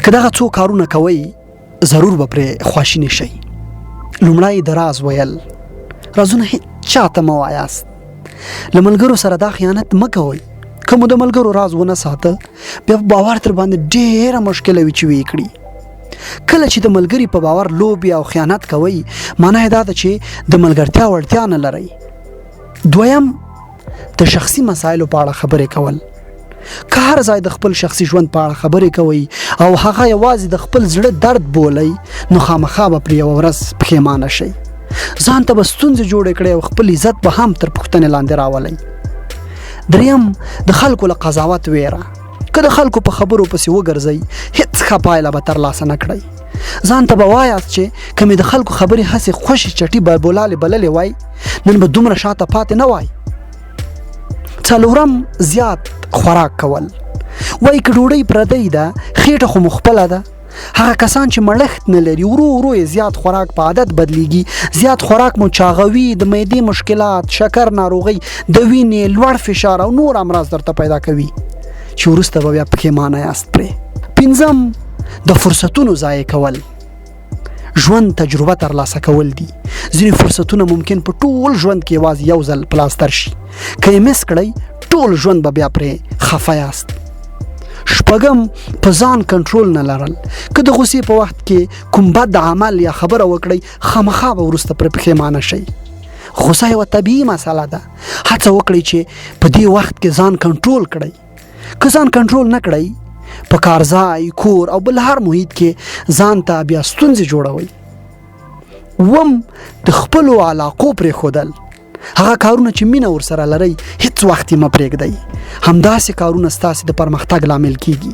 که دغه څو کارونه کوئ، ضرور به پرې خواشیني شئ. لومړی د راز ویل، رازونه هیڅ چاته مه وایاست. له ملګرو سره دا خیانت مه کوئ. که مو د ملګرو راز ونه ساته، بیا په باور تر باندې ډېره مشکله وي چې ویې کړي. کله چې د ملګري په باور لوبې او خیانت کوئ، معنی یې دا ده چې د ملګرتیا وړتیا نه لرئ. دویم، د شخصي مسایلو په اړه خبرې کول. که هر ځای د خپل شخصي ژوند په اړه خبرې کوئ او هغه یوازې د خپل زړه درد بولئ، نو خامخا به پرې یوه ورځ پښیمانه شئ. ځان ته به ستونزې جوړې کړئ او خپل عزت به هم تر پوښتنې لاندې راولئ. دریم، د خلکو له قضاوت ویره. که د خلکو په خبرو پسې وګرځئ، هیڅ ښه پایله به ترلاسه نه کړئ. ځان ته به وایاست چې که مې د خلکو خبرې هسې خوشې چټي بولالې بللې وای، نن به دومره شاته پاتې نه وای. څلورم، زیات خوراک کول. وای که ډوډۍ پردۍ ده، خېټه خو مو خپله ده. هغه کسان چې مړښت نه لري، ورو ورو یې زیات خوراک په عادت بدلیږي. زیات خوراک مو چاغوي، د معدې مشکلات، شکر ناروغۍ، د وینې لوړ فشار او نور امراض درته پیدا کوي چې وروسته به بیا پښیمانه یاست پرې. پنځم، د فرصتونو ضایع کول. ژوند تجربه ترلاسه کول دي. ځینې فرصتونه ممکن په ټول ژوند کې یوازې یو ځل په لاس درشي. که یې مس کړئ، ټول ژوند به بیا پرې خفه یاست. شپږم، په ځان کنټرول نه لرل. که د غوسې په وخت کې کوم بد عمل یا خبره وکړئ، خامخا به وروسته پرې پښیمانه شئ. غوسه یوه طبیعي مسله ده. هڅه وکړئ چې په دې وخت کې ځان کنټرول کړئ. که ځان کنټرول نه کړئ، په کارځای، کور او بل هر محیط کې ځان ته بیا ستونزې جوړوئ. وم، د خپلو علاقو پرېښودل. هغه کارونه چې مینه ورسره لرئ، هیڅ وخت یې مه پرېږدئ. همداسې کارونه ستاسې د پرمختګ لامل کیږي.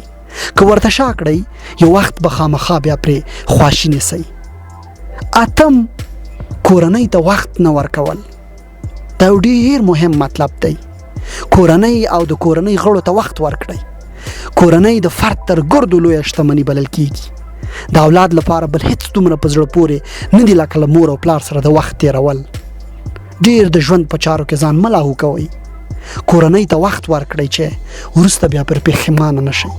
که ورته شا کړئ، یو وخت به خامخا بیا پرې خواشیني سئ. اتم، کورنۍ ته وخت نه ورکول. دا یو ډیر مهم مطلب دی. کورنۍ او د کورنۍ غړو ته وخت ورکړئ. کورنۍ د فرد تر ګردو لویه شتمني بلل کیږي. د اولاد لپاره بل هیڅ دومره په زړه پورې نه دي لکه له مور او پلار سره د وخت تیرول. ډیر د ژوند په چارو کې ځان مه لاهو کوئ. کورنۍ ته وخت ورکړئ چې وروسته بیا پر پښیمانه نه شئ.